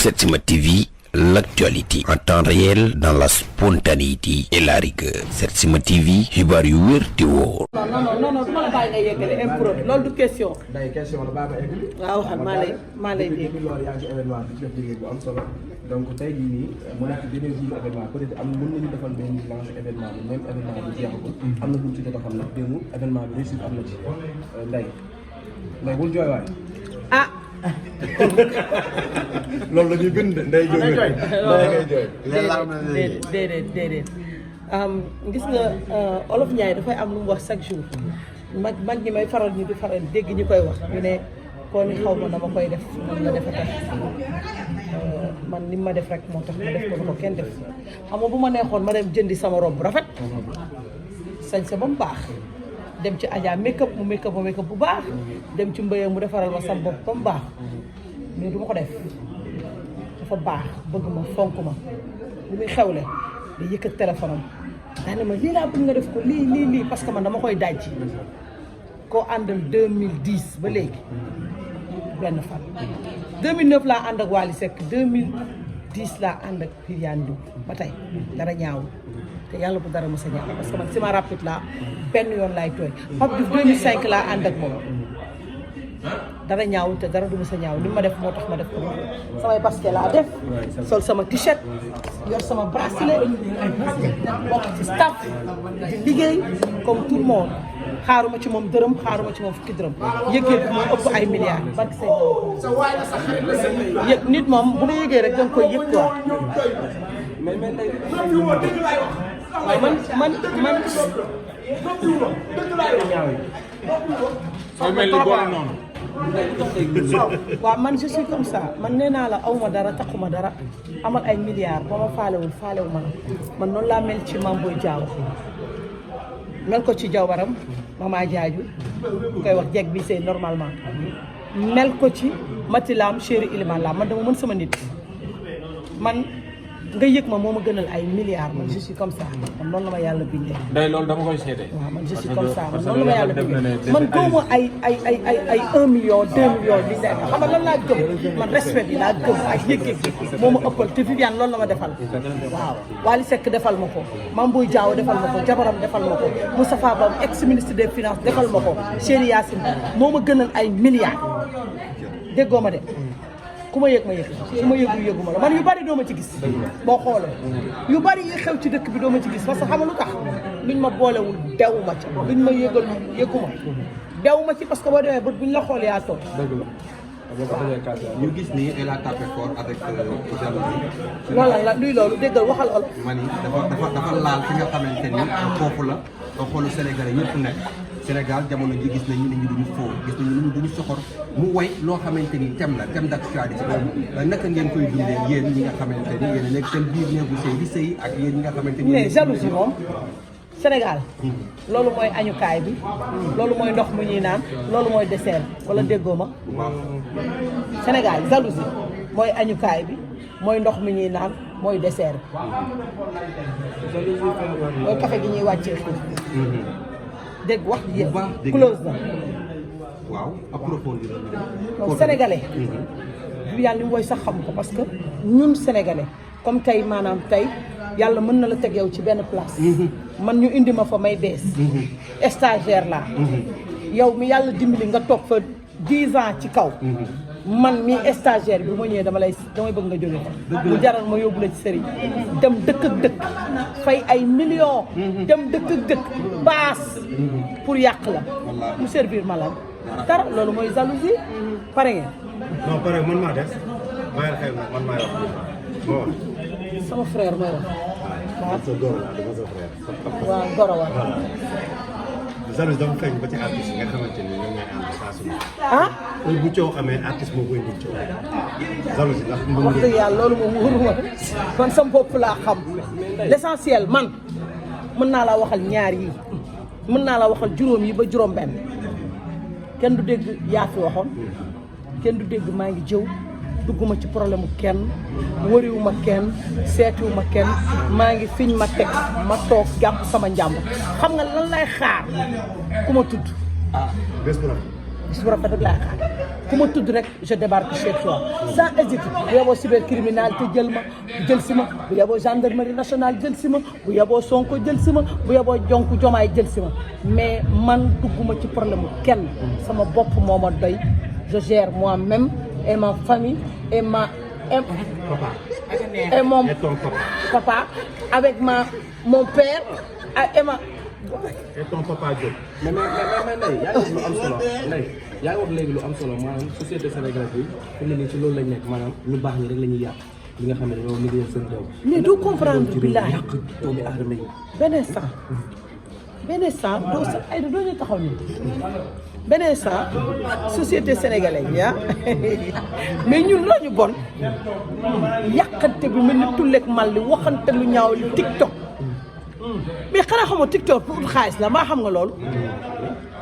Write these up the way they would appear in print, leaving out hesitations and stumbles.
Setsima TV, l'actualité en temps réel dans la spontanéité et la rigueur. Setsima TV, xibaar yu wér te wóor. non du ma la bàyyi nga yeggale impro loolu du question. day question la bàyyi ma eggali. waaw waxal maa lay dégg. loolu yaa ngi ci événement bi ci def liggéey bu am solo donc tey jii nii mu nekk beneen jour événement peut-être am mën nañu defal benn lancer événement bi même événement bi jeexagul. am na lu mu ci jot a xam nag démb événement bi réussite am na ci Ndeye bul jooy waay. ah. loolu la ñuy bind Ndeye jooy ngay jooy. déedéet gis nga Olof Ndiaye dafay am lu mu wax chaque jour mag ñi may faral ñu di faral dégg ñi koy wax ñu ne kon ni xaw ma dama koy def man la defa tax man ni ma def rek moo tax ma def ko ko kenn def xam nga bu ma neexoon ma dem jëndi sama robe bu rafet sañ sa ba mu baax dem ci Adja make up bu baax dem ci mbéyam mu defaral ma sama bopp ba mu baax mais du ma ko def dafa baax bëgg ma fonk ma lu muy xewle da yëkkat téléphone am daane ma lii laa bëgg nga def ko lii parce que man dama koy daj koo àndal 2010 ba léegi benn fan 2009 laa ànd ak Wally Seck 2010 laa ànd ak Viviane Diouf ba tey dara ñaaw te yàlla bu dara mos a ñaaw parce que man ciment rapide laa benn yoon laay tooy Pape Diouf 2005 laa ànd ak moom dara ñaaw te dara du mos a ñaaw li ma def moo tax ma def ko samay basket laa def sol sama t-shirt yor sama bracelet bokk ci staff di liggéey comme tout le monde xaaruma ci moom dërëm xaaruma ci moom fukki dërëm yëgee bi moo ëpp ay milliards barke say yëg nit moom bu la yëgee rek danga koy yëg quoi waaw man je suis comme ça man nee naa la awma dara taxuma dara amal ay milliards ba ma faalewu ma man noonu laa mel ci Mame Boye Diao mel ko ci jawaram Mama Jaaju ñu koy wax jeeg bi c'est normalement mel ko ci Matilam chéri Iliman la man dama mën sama nit man nga yëg ma moo ma gënal ay milliards man je suis comme ça man noonu la ma yàlla bindee. day loolu dama koy seede. waaw man je suis comme ça man noonu la ma yàlla bindee man gëmuma ay 1 million 2 millions li nekk xam nga lan laa gëm man respect bi laa gëm ak yëg-yëg moo ma ëppal te Viviane loolu la ma defal. waaw Wally Seck defal ma ko Mame Boye Diao defal ma ko jabaram defal ma ko Moustapha Ba ex ministre des finances defal ma ko Chéri Yacine moo ma gënal ay milliards déggoo ma de. ku ma yëg su ma yëgul yëguma la man yu bari doo ma ci gis boo xoolee yu bari yi xew ci dëkk bi doo ma ci gis parce que xam nga lu tax luñ ma boolewul dew ma ci luñ ma yëgal yëguma dew ma ci parce que boo demee bët buñ la xool yaa toog ñu gis ni elle a tapé fort avec jalousie. loolu la luy loolu déggal waxal ol mani dafa laal fi nga xamante ni foofu la xoolu Sénégalais yëpp nekk Sénégal jamono ji gis nañu ne ñu duñu foo gis nañu ne duñu soxor mu way loo xamante ni thème d'actualité naka ngeen koy dundee yéen ñi nga xamante ni yéen a nekk seen biir néegu sëy di sëy ak yéen ñi nga xamante ni. mais jalousie moom Sénégal loolu mooy añukaay bi loolu mooy ndox mu ñuy naan loolu mooy dessert wala déggoo ma Sénégal jalousie mooy añukaay bi mooy ndox mi ñuy naan mooy dessert bi mooy café gi ñuy wàccee fii dégg wax ji yëpp close na waaw approfondir donc sénégalais yàlla li mu woy sax xam ko parce que ñun sénégalais comme tey maanaam tey yàlla mën na la teg yow ci benn place man ñu indi ma fa may bees stagiaire laa yow mi yàlla dimbali nga toog fa 10 ans ci kaw man mi stagiaire bi ma ñëwee damay bëgg nga jóge fa mu jaral ma yóbbu la ci sëriñ dem dëkk ak dëkk fay ay millions dem dëkk ak dëkk baas pour yàq la mu servir ma lan dara loolu mooy jalousie pare ngeen non pare man maa des bàyyil xel nag man maay wax moo wax sama frère mooy wax waaw sa goro la dama sa frère waaw goro wa jalousie dafa feeñ ba ci artiste yi nga xamante ni ñoom ñooy ànd saa su ne ah bu coow amee artiste moo koy indi coow jalousie ndax wax dëgg yàlla loolu moom wóoruma man sama bopp laa xam l'essentiel man mën naa laa waxal ñaar yi mën naa laa waxal juróom yi ba juróom benn kenn du dégg yaa fi waxoon kenn du dégg maa ngi jëw dugguma ci problème kenn wëriwuma kenn seetiwuma kenn maa ngi fiñ ma teg ma toog jàpp sama njàmbur xam nga lan lay xaar ku ma tudd bés bu rafet gis bu rafet rek laay xaar ku ma tudd rek je débarque chez toi sans hésiter bu yeboo cybercriminalité jël si ma bu yeboo gendarmerie nationale jël si ma bu yeboo Sonko jël si ma bu yeboo jonk jomaay jël si ma mais man dugguma ci problème kenn sama bopp moo ma doy je gère moi-même et ma famille et mon papa avec mon père et ma et ton papa Diop. mais Ndeye yaa ngi wax lu am solo Ndeye yaa ngi wax léegi lu am solo maanaam société sénégalaise bi fi mu ne nii ci loolu lañ nekk maanaam ñu baax ñi rek la ñuy yàq li nga xam ne dañoo liggéeyal seen réew. mais doo comprendre billaay yàq doomu aadama yi. benn instant doo sa ay doo ñu taxaw nii benn instant société sénégalaise ya mais ñun la ñu bon yàqante bi mel ni tulleeg mal li waxante lu ñaaw li TikTok mais xanaa xamoo TikTok pour xaalis la maa xam nga loolu.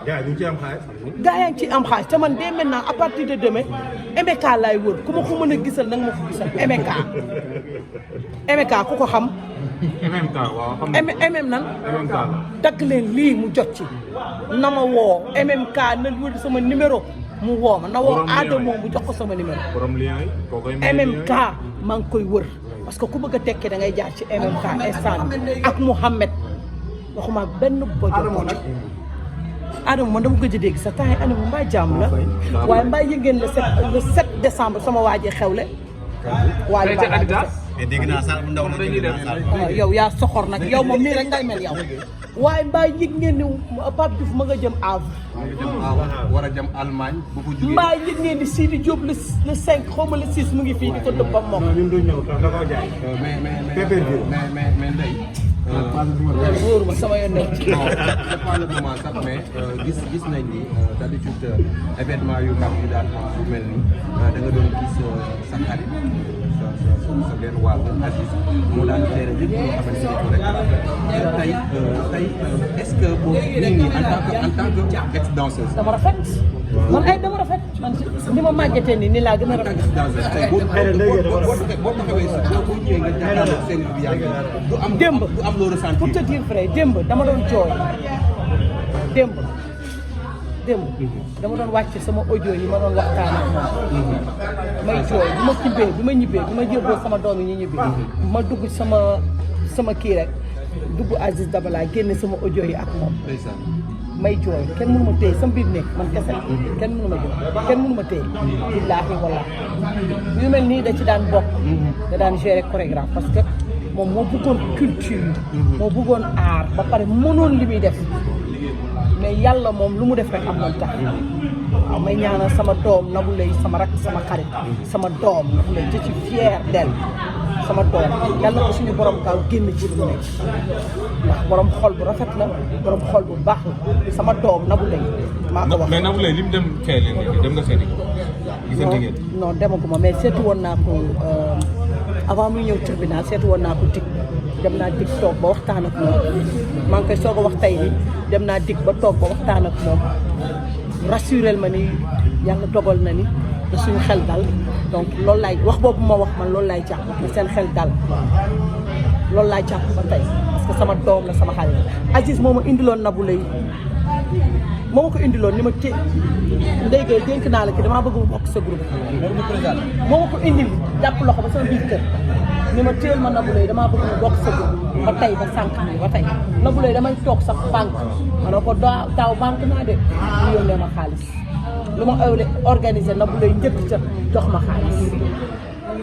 gars yi ñu ci am xaalis. gaa yaa ngi ciy am xaalis te man dès maintenant à partir de demain MK laay wër ku ma ko mën a gisal nag ma ko gisal MK ku ko xam. MMK waaw xam MM nan. MMK la. dagg leen lii mu jot ci na ma woo MMK na wër sama numéro mu woo ma na woo Adamo mu jox ko sama numéro. borom lien yi koo koy MMK maa ngi koy wër parce que ku bëgg a tekkee da ngay jaar ci MMK instant ak Mouhamed waxuma benn bojo Adama man dama gëj a dégg sa temps yi Adama mbaa jàmm la waaye mbaa yëngeen le 7 décembre sama waajee xewle waaye mais dégg naa sax ndaw la dégg naa sax. yow yaa soxor nag yow moom nii rek ngay mel yow waaye mbaa yëg ngeen ni Pape Diouf ma nga jëm Havre war a jëm Allemagne bu ko jugee mbaa yëg ngeen ni Sidi Diop le 5 xaw ma le 6 mu ngi fii di ko dëbb ba moom ñun du ñëw da koo jaay. mais Ndeye wóoruma sama yoon nekk ci non c'est pas le moment sax mais gis nañ ni d'habitude événement yu mag yu daan am yu mel ni da nga doon gis sa xarit sa benn wàll Aziz moo daan gérer lépp loo xamante ni rek tey est-ce que boobu nit ñi en tant que ex-danseuse dama rafet man ay dama rafet man ni ma màggetee ni laa gën a rafet boo taxawee si boo ñëwee nga jàkkaarloo seen bi yàgg du am démb du am loo ressenti pour te dire vrai démb dama doon jooy démb dama doon wàcc sama audio yi ma doon waxtaan ak moom may jooy bi ma ñibbee bi ma jébboo sama doom yi ñu ñibbi ma dugg sama kii rek dugg Aziz Dabala génne sama audio yi ak moom may jooy kenn mënu ma téye sama biir nekk man kese kenn mënu ma jooy kenn mënu ma téye billaahi wallaahi yu mel nii da ci daan bokk da daan gérer chorégraphe parce que moom moo bëggoon culture moo bëggoon art ba pare mënoon li muy def mais yàlla moom lu mu def rek am na tax waaw may ñaanal sama doom Nabou Leye sama rak sama xarit sama doom Nabou Leye je suis fière d'elle sama doom yàlla ko suñu borom kaw génn ci lu nekk ndax borom xol bu rafet la borom xol bu baax la sama doom Nabou Leye maa ko wax mais Nabou Leye li mu dem kay leen dem nga seeti ko gisante ngeen non demaguma mais seetu woon naa ko avant muy ñëw tribunal seetu woon naa ko tig dem naa dig toog ba waxtaan ak moom maa ngi koy soog a wax tey ni dem naa dig ba toog ba waxtaan ak moom rassurel ma ni yàlla dogal na ni da suñu xel dal donc loolu laay wax boobu ma wax man loolu laay jàpp na seen xel dal loolu laay jàpp ba tey parce que sama doom la sama xarit Aziz moo ma indiloon Nabou Leye moo ma ko indiloon ni ma té léegi dénk naa la ki damaa bëgg mu bokk sa groupe moo ma ko indil jàpp loxo ba sama biir kër ni ma téel ma Nabou Leye damaa bëgg mu bokk sa groupe ba tey ba sànq nii ba tey Nabou Leye damay toog sax banque ma ne ko daaw banque naa de ñu yónnee ma xaalis lu ma organisé Nabou Leye njëkk ca jox ma xaalis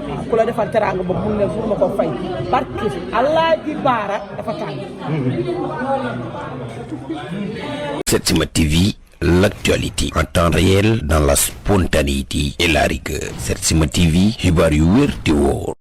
waaw ku la defal teraanga boobu mun ne pour ma ko fay barki Alaaji Baara dafa tàng. Setsima TV, l'actualité en temps réel dans la spontanéité et la rigueur. Setsima TV, xibaar yu wér te wóor.